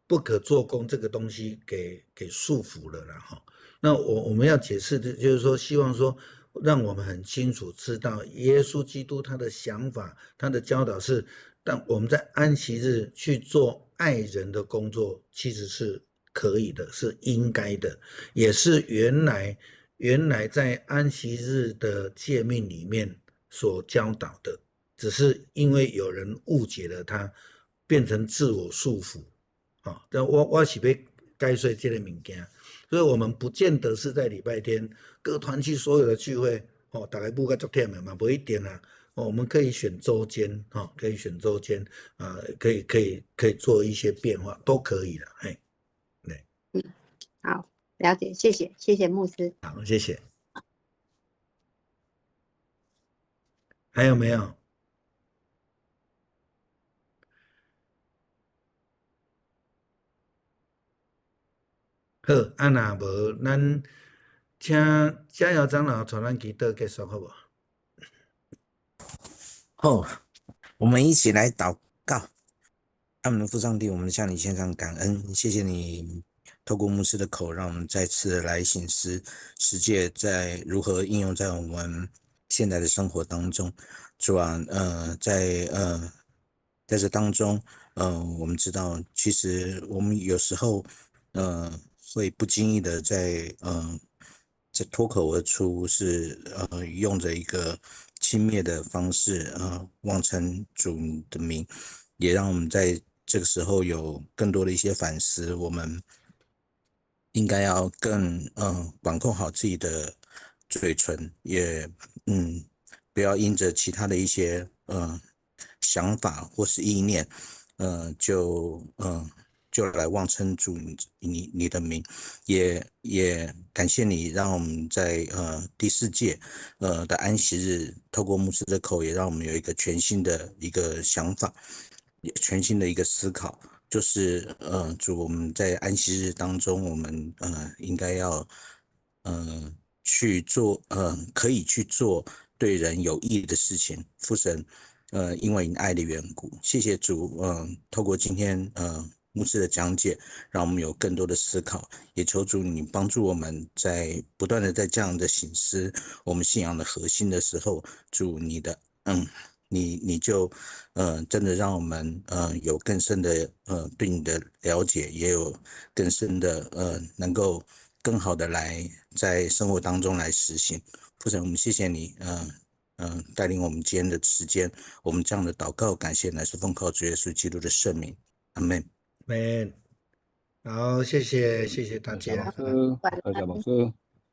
不可做工這個東西給束縛了啦哈。那我們要解釋的就是說，希望說，讓我們很清楚知道耶穌基督他的想法，他的教導是，當我們在安息日去做愛人的工作，其實是可以的，是應該的，也是原來在安息日的誡命裡面所教導的，只是因為有人誤解了他，變成自我束縛。啊，但我是欲解說這個物件。所以，我們不見得是在禮拜天各團契所有的聚會，哦，大家舞甲足忝的嘛，無一定啊。哦，我們可以選週間，哦，可以選週間，啊，可以做一些變化，都可以的，嘿，對。嗯，好，了解，謝謝，謝謝牧師。好，謝謝。還有沒有？好，啊若無，咱請嘉瑤長老帶咱祈禱結束，好無？好。我們一起來禱告。愛我們的父上帝，我們向你獻上感恩，謝謝你透過牧師的口，讓我們再次來省思十誡在如何應用在我們現在的生活當中。主啊，在這當中，我們知道，其實我們有時候，會不經意的在脫口而出，是用着一個輕蔑的方式，妄稱主的名，也讓我們在這個時候有更多的一些反思，我們應該要更管控好自己的嘴唇，也不要因着其他的一些想法或是意念，就來妄稱主你的名，也感謝你，讓我們在第四誡的安息日，透過牧師的口，也讓我們有一個全新的一個想法，全新的一個思考，就是主，我們在安息日當中，我們應該要去做可以去做對人有益的事情。父神，因為你愛的緣故，謝謝主，透過今天牧師的講解，讓我們有更多的思考，也求主你幫助我們在不斷的在這樣的省思我們信仰的核心的時候，主你的你就真的讓我們有更深的對你的了解，也有更深的能夠更好的來在生活當中來實行。父神，我們謝謝你，帶領我們今天的時間，我們這樣的禱告感謝，乃是奉靠主耶穌基督的聖名，阿門。阿門。好，謝謝，謝謝大家。老師，謝謝老師。